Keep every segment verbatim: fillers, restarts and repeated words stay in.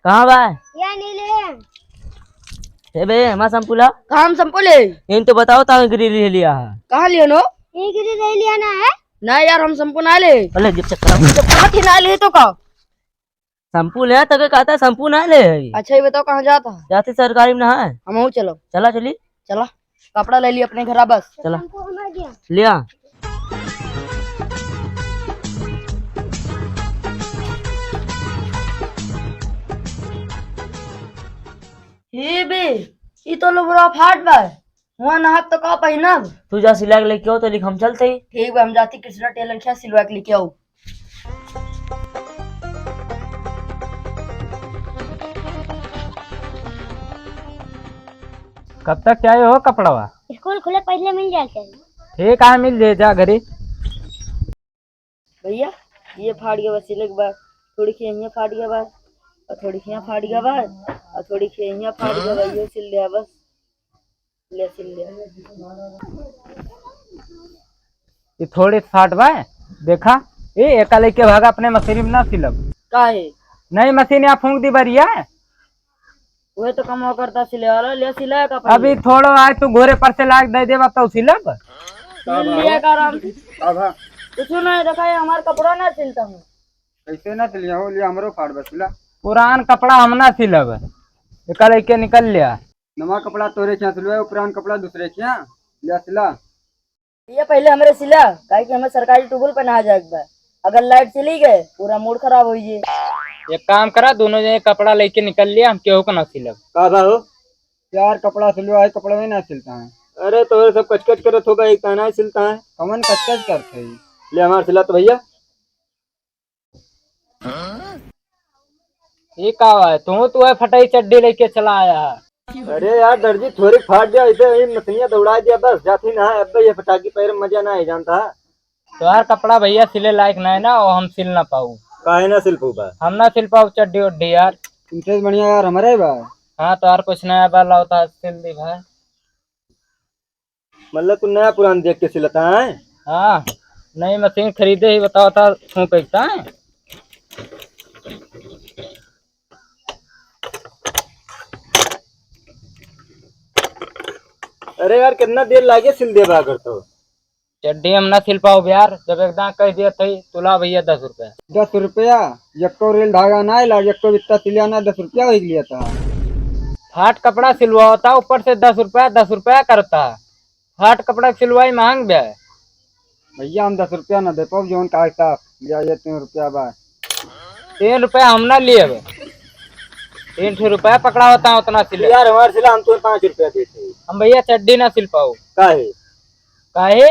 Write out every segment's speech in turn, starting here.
कहाँ बा? या नहीं ले। ए बे, हमार संपू ला। कहाँ हम संपू ले? इन तो बताओ, ताऊ गिरी ले लिया है। कहाँ लियो नो? ये गिरी ले लिया ना है? ना यार, हम संपू ना ले। अरे, जब चक्कर जब कहाँ थी ना ले तो का? संपू ले, तके कहता है संपू ना ले है। अच्छा, ये बताओ, कहाँ जाता है? जाते सरकारी में ना है। हम चलो। चला चली। चला, कपड़ा ले लिया अपने घर बस। चला। हमको हमारा दिया। लिया। हे बे, ई तो लुगरा फाट बा। हुआ नहाब तो का पहिनब? तू जा सिला के लेके आओ, तो लिख हम चलते ही। ठीक बा, हम जाती कृष्णा टेलर खिया सिलवा के लेके आओ। कब तक चाहिए हो कपड़वा? स्कूल खुले पहले मिल जाए चाहिए। ठीक है, मिल जाए, जा घरे। भैया, ये फाट गया बा, सिले के बा। थोड़ी खिया हियाँ फाट गया बा, और थोड़ी खिया फाट गया बा, और थोड़ी खिया हियाँ फाट गया बा, ये सिल दिया बस। ले सिल ले। ये थोड़े फाट बा, देखा। ए, एका लेके भागा, अपने मशीन में ना सिलब। काहे? नहीं, मशीन यहाँ फूंक दी बरिया। वही तो कम हो करता सिले वाला, ले सिला का पहले। अभी थोड़ो आए तू घोरे पर से लाग दे देबा तो सिलब। सिल लिया का आराम से। आभा। कुछ ना है, देखा ये हमार कपड़ा ना सिलता हूँ। कैसे ना सिलिया हो, लिया हमरो फाट बा सिला। पुरान कपड़ा हम ना सिलब, एका लेके निकल लिया। नवा कपड़ा तोरे खिया सिलवाए, पुरान कपड़ा दूसरे खिया लिया सिला। ये पहले हमरे सिला, काहे कि हमें सरकारी टुबुल पे ना जाए के बा। अगर लाइट चली गए, पूरा मूड खराब हो जाए। एक काम करा, दोनों जने कपड़ा लेके निकल लिया, हम केहू को ना सिलब। का बा हो? यार, कपड़ा सिलवा है, कपड़ा में ना सिलता है। अरे, तोरे सब कचकच करत होगा, एक ताना ही सिलता है। कमन कचकच करते हैं? ले, हमार सिला तो भैया। ये का है? तू, तू है फटाई चड्डी लेके चला आया है। अरे यार दर्जी, थोड़ी फाट गया, इसे ये मशीनिया दौड़ा दिया बस, जाती ना है, अब ये फटाकी पैर में मजा ना है जानता है। तोहार कपड़ा भैया सिले लायक ना है ना, वो हम सिल ना पाऊ। काहे ना सिल पाऊ बा? हम ना सिल पाऊ चड्डी उड्डी यार। तुमसे बढ़िया यार हमारे बा। हाँ, तोहार कुछ नया बा, लाओ तो सिल दी भाई। मतलब तू नया पुरान देख के सिलता है? हाँ, नई मशीन खरीदे ही बताओ था, फूंक एकता है। अरे यार, कितना देर लागे सिल देबा अगर तो। चड्डी हम ना सिल पाओ यार, जब एकदम कह दिया था, तुला भैया दस रुपया। दस रुपया? यक्को रेल धागा ना लाग, यक्को बित्ता सिलिया ना, दस रुपया हो गया था। फाट कपड़ा सिलवाओ था, ऊपर से दस रुपया, दस रुपया करता। फाट कपड़ा के सिलवाई महंग बे। भैया, हम दस रुपया ना दे पाओ, जौन का हिसाब लिया, ये तीन रुपया बा। तीन रुपया हम ना लिए बे। तीन ठे रुपया पकड़ा होता है उतना सिले। यार, हमारे सिला हम तुम्हें पाँच रुपया देते हैं। हम भैया चड्डी ना सिल पाओ। काहे? काहे?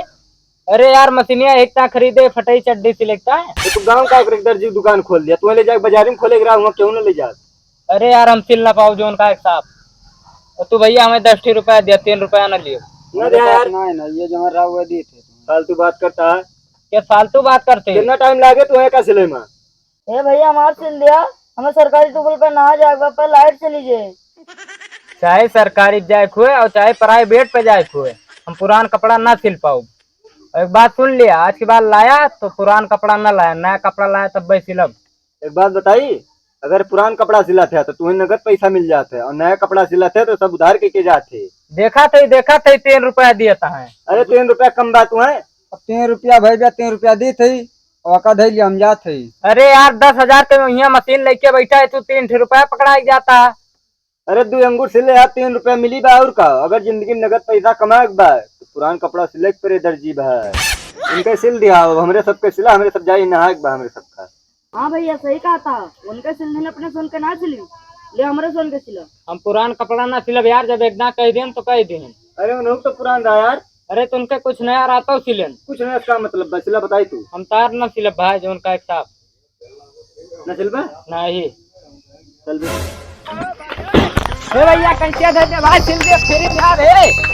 अरे यार, मशीनिया एक ता खरीदे, फटई चड्डी सिलेक्टा है। तो तू गाँव का एक दर्जी दुकान खोल दिया, तुम्हें ले जाके बाजारी में खोले रहा, वहाँ क्यों ना ले जा? अरे यार, हम सिल ना पाओ जौन का एक साहब। और तू भैया हमें दस ठी रुपया दिया, तीन रुपया ना लियो। ना अरे दिया बात यार। ना है ना, ये जो हमारा हुआ दी थे। फालतू बात करता है। क्या फालतू बात करते हैं? कितना टाइम लागे तुम्हें का सिले में? ए भैया, हमार सिल दिया, हमें सरकारी टुबुल पे ना जाए, पर लाइट चली जाए। चाहे सरकारी जाए हुए और चाहे प्राइवेट पे जाए हुए, हम पुरान कपड़ा ना सिल पाओ। और एक बात सुन लिया, आज के बाद लाया तो पुरान कपड़ा ना लाया, नया कपड़ा लाया तब भाई सिलब। एक बात बताई, अगर पुरान कपड़ा सिलात है तो तुम्हें नगद पैसा मिल जात है, और नया कपड़ा सिलात है तो सब उधार के के जात है। देखा थे, देखा थे, तीन रुपया दिया था है। अरे तीन रुपया कम बात है। अब तीन रुपया भाई बा, तीन रुपया दी थी, और का धैली हम जात है। अरे यार, दस हजार के यहाँ मशीन लेके बैठा है तू, तीन ठे रुपया पकड़ा जाता है। अरे दू अंगूर सिले यार, तीन रुपया मिली बा और का। अगर जिंदगी में नगद पैसा कमाए के बा तो पुरान कपड़ा सिले के पड़े दर्जी भाई। उनके सिल दिया, अब हमरे सबके सिला, हमरे सब जाई नहाए के बा हमरे सबका। हाँ भैया, सही कहा था, उनके सिल दिन अपने सुन के ना सिली, ले हमरे सुन के सिला। हम पुरान कपड़ा ना सिलब यार, जब एक दां कह देन तो कह देन। अरे उन्हों तो पुरान रहा यार। अरे तो उनके कुछ नया रहता हो सिलेन। कुछ नया का मतलब बा, सिला बताई तू। हम तार ना सिलब भाई, जो उनका एक साहब। ना सिलबा? नहीं। चल बे। ए भैया, कैसे दे दे भाई, सिल दे, फ्री में यार, ए।